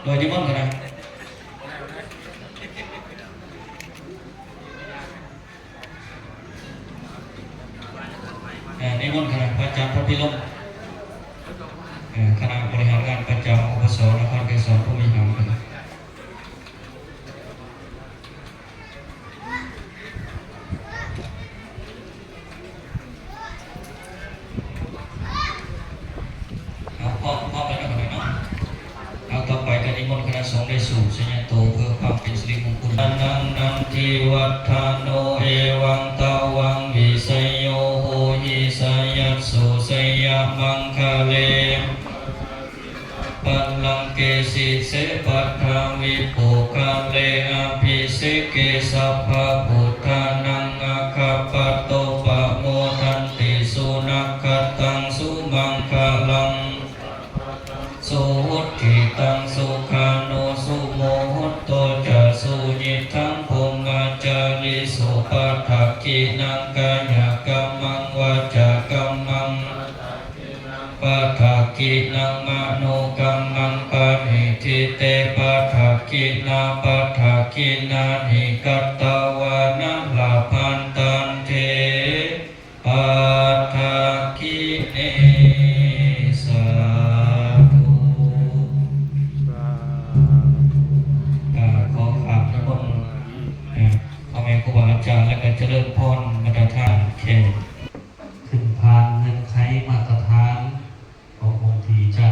ໂດຍນິມົນຄະນະ ເອີ ນິມົນຄະນະພະອາຈານພະພິລົມ ເອີ ຄະນະບໍລິຫານງານປະຈຳ ອພສ ນະຄອນໄກສອນ ພູມີຄຳ. ເອົາ ພ້ອມ ພ້ອມແລ້ວເນາະ ເອົາ ຕໍ່ໄປກໍນິມົນຄະນະສົງໄດ້ສູດໄຊຍະໂຕ ເພື່ອຄວາມເປັນສິລິມົງຄຸນ. ນັງ ນັນທິວັດທະໂນ ເອວັງຕະວັງ ວິໄຊໂຍ ໂຫຫິ ໄຊຍັດໂສ ໄຊຍະມັງຄະເລ ປັນລັງເກ ສິເສ ປັດຖະວິໂພຄະເລ ອະພິເສເກ ສັບພະພຸດທານັງ ອາຄາປະໂຕ ປະໂມທັນຕິ ສຸນັກຂັດຕັງ ສຸມັງຄະລັງ ສຸຫຸດຖິຕັງ ສຸຂານຸ ສຸໂມຫຸດໂຕຈະ ສຸຍິດທັງ ພົມມະຈາຣິສຸ ປະທັກກິນັງ ກາຍະກຳມັງ ວາຈາກຳມັງ ປະທັກກິນັງ ມະໂນກຳມັງ ປະນິທິເຕ ປະທັກກິນາ ປະທັກກິນານິ ກັດຕະວານະ ລະພັນຕັນເທ ປັດຖະກິເນ ສາທຸ. ກໍຂໍຄາບນິມົນ ເອີ ພໍ່ແມ່ຄູບາອາຈານ ແລະກໍຈະເລີນພອນບັນດາທ່ານແຂກ ຂຶ້ນຜ່ານເງື່ອນໄຂມາດຕະຖານຂອງອົງທີ່ຈະ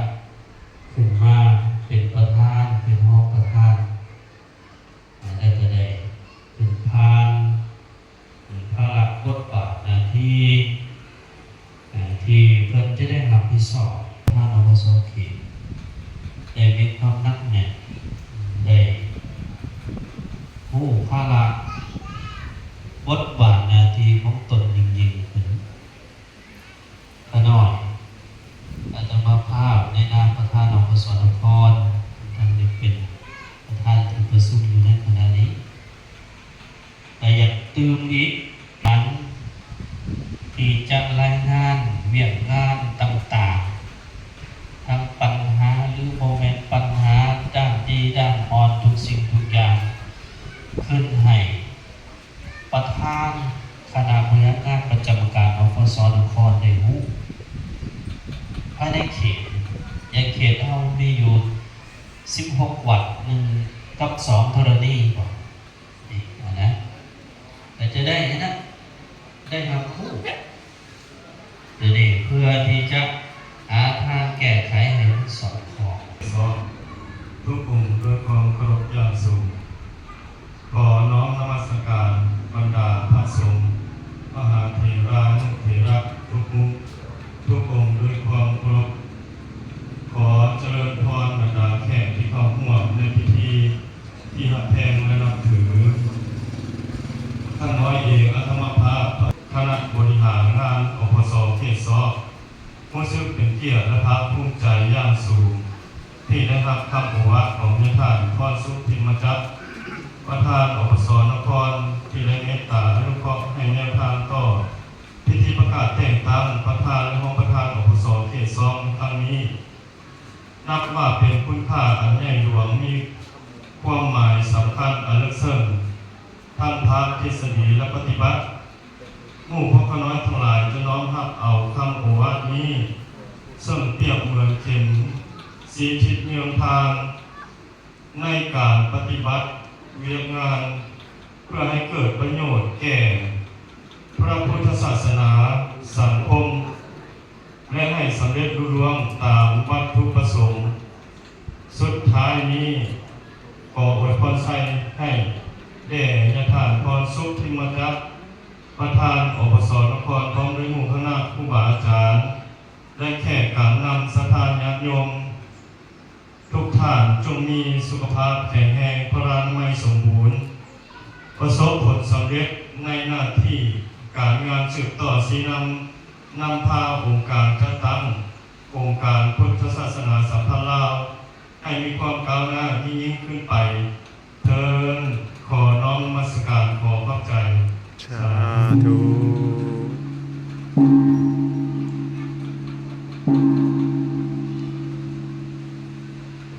ຂຶ້ນມາເປັນປະທານ ເປັນຮອງປະທານ ແລະກໍໄດ້ຂຶ້ນຜ່ານ ພາລະບົດບາດໜ້າທີ່ ເອີ ທີ່ເພິ່ນຈະໄດ້ຮັບຜິດຊອບ ທາງ ອພສ ເຂດ ໄດ້ມີຄວາມໜັກແໜ້ນ ໄດ້ຮູ້ພາລະບົດບາດໜ້າທີ່ຂອງຕົນຍິ່ງໆຂຶ້ນ. ຂ້ານ້ອຍ ອາດຕະມາພາບໃນນາມປະທານ ອພສ ນະຄອນ ທັງໄດ້ເປັນປະທານທີ່ປະຊຸມຢູ່ໃນຂະນະນີ້ ກໍຢາກຕື່ມອີກ ການທີ່ຈະລາຍງານວຽກງານຕ່າງໆ ທັງປັນຫາ ຫຼື ບໍ່ແມ່ນປັນຫາ ດ້ານດີດ້ານອ່ອນ ທຸກສິ່ງທຸກຢ່າງ ຂຶ້ນໃຫ້ ປະທານຄະນະບໍລິຫານງານປະຈຳການ ອພສ ນະຄອນ ໄດ້ຮູ້ ພາຍໃນເຂດ ຢ່າງເຂດເຮົາມີຢູ່ສິບຫົກວັດ ໜຶ່ງກັບສອງທໍລະນີບໍ ນີ້ຫັ້ນນະ ກໍຈະໄດ້ຫັ້ນນະ ໄດ້ຮັບຮູ້ ໂດຍນີ້ເພື່ອທີ່ຈະຫາທາງແກ້ໄຂໃຫ້ມັນສອດຄ່ອງ. ສອງ ທຸກອົງດ້ວຍຄວາມເຄົາລົບຢ່າງສູງ. ຂໍນ້ອມນະມັດສະການບັນດາພະສົງ, ມະຫາເຖລານຸເຖລະທຸກຮູບ, ທຸກອົງດ້ວຍຄວາມເຄົາລົບ. ຂໍຈະເລີນພອນບັນດາແຂກທີ່ເຂົ້າຮ່ວມໃນພິທີ ທີ່ຮັກແພງ ແລະ ນັບຖື. ທ່ານຮ້ອຍເອກອັດຕະມະພາບ ຄະນະບໍລິຫານງານ ອພສ ເຂດສອງ ຮູ້ສຶກເປັນກຽດ ແລະ ພາກພູມໃຈຢ່າງສູງ ທີ່ໄດ້ຮັບຄຳໂອວາດຂອງຍາທ່ານ ພອນສຸກ ພິມມະຈັກ ປະທານ ອພສ ນະຄອນ ທີ່ໄດ້ເມດຕາອະນຸເຄາະໃຫ້ແນວທາງຕໍ່ພິທີປະກາດແຕ່ງຕັ້ງປະທານ ແລະ ຮອງປະທານ ອພສ ເຂດສອງ ໃນຄັ້ງນີ້. ນັບວ່າເປັນຄຸນຄ່າອັນໃຫຍ່ຫຼວງ, ມີຄວາມໝາຍສຳຄັນອັນເລິກເຊິ່ງ ທັງທາງທິດສະດີ ແລະ ປະຕິບັດ. ໝູ່ພວກຂ້ານ້ອຍທັງຫຼາຍຈະນ້ອມຮັບເອົາຄຳໂອວາດນີ້, ເຊິ່ງປຽບເໝືອນເຂັມຊີ້ທິດເຍືອງທາງ ໃນການປະຕິບັດວຽກງານ ເພື່ອໃຫ້ເກີດປະໂຫຍດແກ່ພະພຸດທະສາສະໜາ, ສັງຄົມ ແລະ ໃຫ້ສຳເລັດລຸລ່ວງຕາມວັດຖຸປະສົງ. ສຸດທ້າຍນີ້, ຂໍອວຍພອນໄຊໃຫ້ແດ່ຍາທ່ານ ພອນສຸກ ພິມມະຈັກ ປະທານ ອພສ ນະຄອນ ພ້ອມດ້ວຍໝູ່ຄະນະຄູບາອາຈານ ແລະ ແຂກການນຳ, ສັດທາຍາດໂຍມ ທຸກທ່ານຈົ່ງມີສຸຂະພາບແຂງແຮງ, ພະລານາໄມສົມບູນ, ປະສົບຜົນສຳເລັດໃນໜ້າທີ່ການງານ, ສືບຕໍ່ຊີ້ນຳ, ນຳພາອົງການຈັດຕັ້ງອົງການພຸດທະສາສະໜາສຳພັນລາວ ໃຫ້ມີຄວາມກ້າວໜ້າຍິ່ງໆຂຶ້ນໄປເທີ້ນ. ຂໍນ້ອມນະມັດສະການ, ຂໍຂອບໃຈ. ສາທຸ.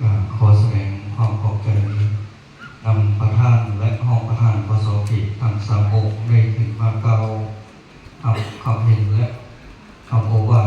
ກໍຂໍສະແດງຄ ທ່ານສາວົກໄດ້ຂຶ້ນມາກ່າວ ຄຳ ຄຳເຫັນ ແລະ ຄຳໂອວາດ